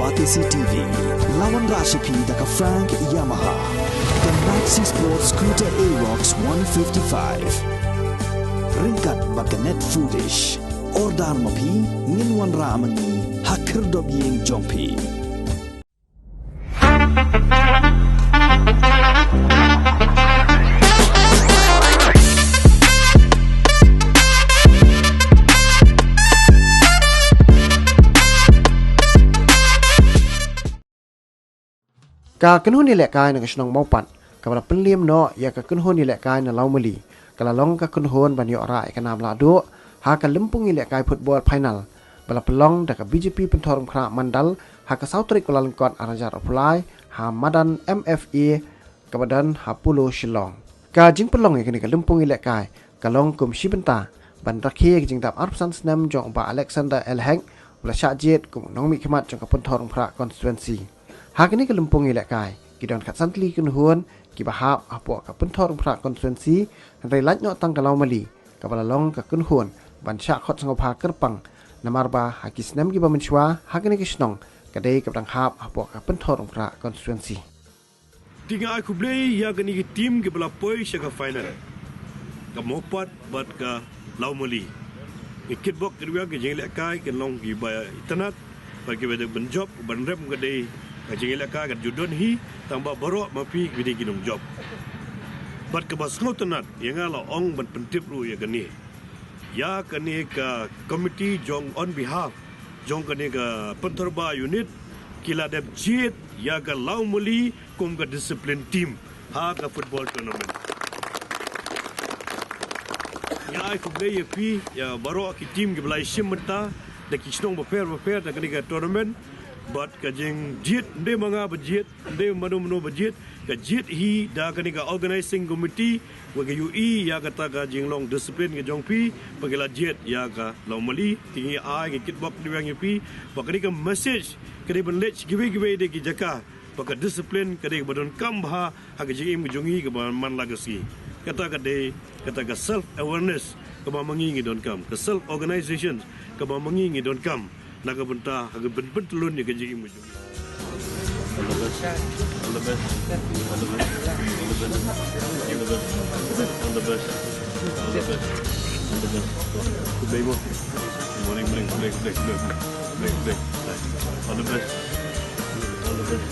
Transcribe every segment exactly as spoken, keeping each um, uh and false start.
Batesi T V, la wanrah sha phi da ka Frank Yamaha, ka Maxi Sport Scooter Aerox one fifty-five. Ryngkat bad ka Net Foodish. Order ma phi, ngin wanrah ma ngi ha khyrdop ïing jong phi. Ka kynhun ïalehkai na ka shnong Mawpat, kaba la pynliem noh ïa ka kynhun ïalehkai na Lawmali, ka la long ka kynhun ban ïoh rah ïa ka nam lahduh ha ka lympung ïalehkai football final, ba la pynlong da ka B J P Pynthorumkhrah Mandal ha ka saw tarik Kyllalyngkot arhajar arphew lai ha madan M F A kaba don ha Polo Shillong. Ka jingpynlong ïa kane ka lympung ïalehkai ka long kum shi bynta ban rakhe ïa ka jingdap arphew san snem jong u Bah Alexander L Hek, u la shah jied kum u nongmihkhmat jong ka Pynthorumkhrah constituency. Ha kane ka lympung ïalehkai ki don khatsan tylli ki kynhun kiba hap hapoh ka Pynthorumkhrah constituency, hynrei lait noh tang ka Lawmali kaba la long ka kynhun ban shah khot sngewbha kyrpang, namar ba ha ki snem kiba mynshuwa ha kane ka shnong ka dei kaba dang hap hapoh ka Pynthorumkhrah constituency. Te nga ai khublei ïa kane ka team kiba la poi sha ka final, ka Mawpat bad ka Lawmali. Ngi kitbok kyrwiang ka jingïalehkai kan long kiba itynnad bad kiba dei ban jop, ban rem ka dei ka jingïalehkai ka ju don hi, tang ba baroh ma phi kiba dei ki nongjop. Bad kaba sngewtynnad ïa nga la ong ban pyntip ruh ïa kane, ïa kane ka committee jong on behalf jong kane ka Pynthorbah unit, ki la dep jied ïa ka Lawmali kum ka discipline team ha ka football tournament. Nga ai khublei ïa phi, ïa baroh ki team kiba la ïashim bynta da ki shnong bapher bapher da kane ka tournament. Bad ka jingjied, ym dei ma nga ba jied, ym dei mano mano ba jied, ka jied hi da kane ka organizing committee, ba ka ïohi ïa kata ka jinglong discipline ka jong phi, ba ki la jied ïa ka Lawmali. Te ngi ai ka kitbok kyrwiang ïa phi, ba kane ka message ka dei ban leit kiwei kiwei de ki jaka, ba ka discipline ka dei kaba donkam bha ha ka jingim ka jong ngi kaba man la ka sngi. Kata ka dei kata ka self awareness kaba ma ngi ngi donkam, ka self organization kaba ma ngi ngi donkam, na ka bynta ha ka pynpyntlun ïa ka jingim ka jong ngi. All the best. All the best. All the best. All the best. All the best. All the best. All the best. All the best. Good day, bro. Morning, morning. Good day, good day, good day. Good day, good day. All the best. All the best.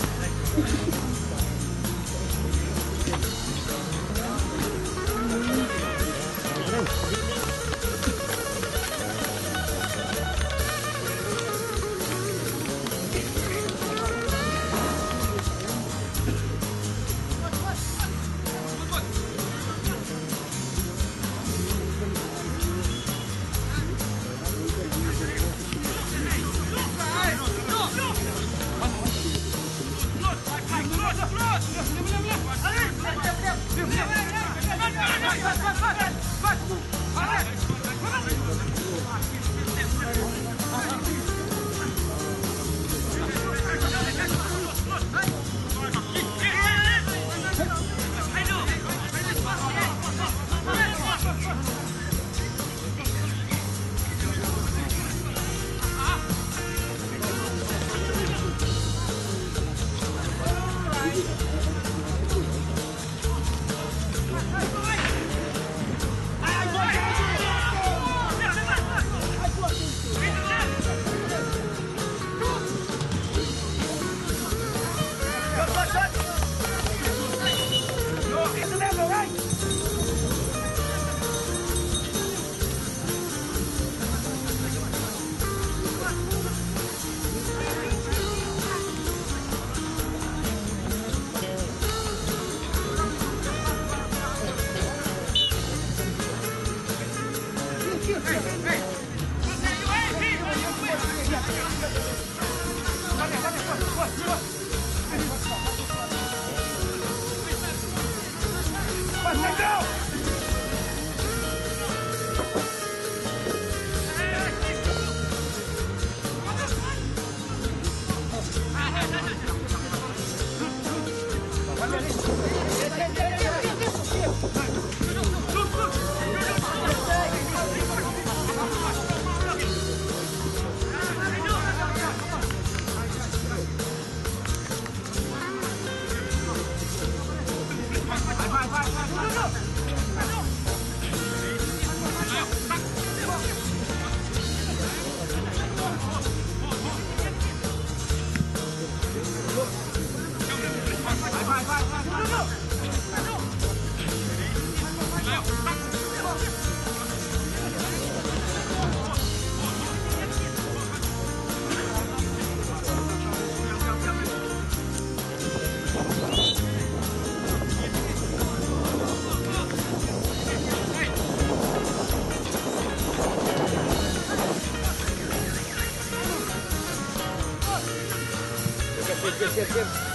Cheers, cheers, cheers, cheers.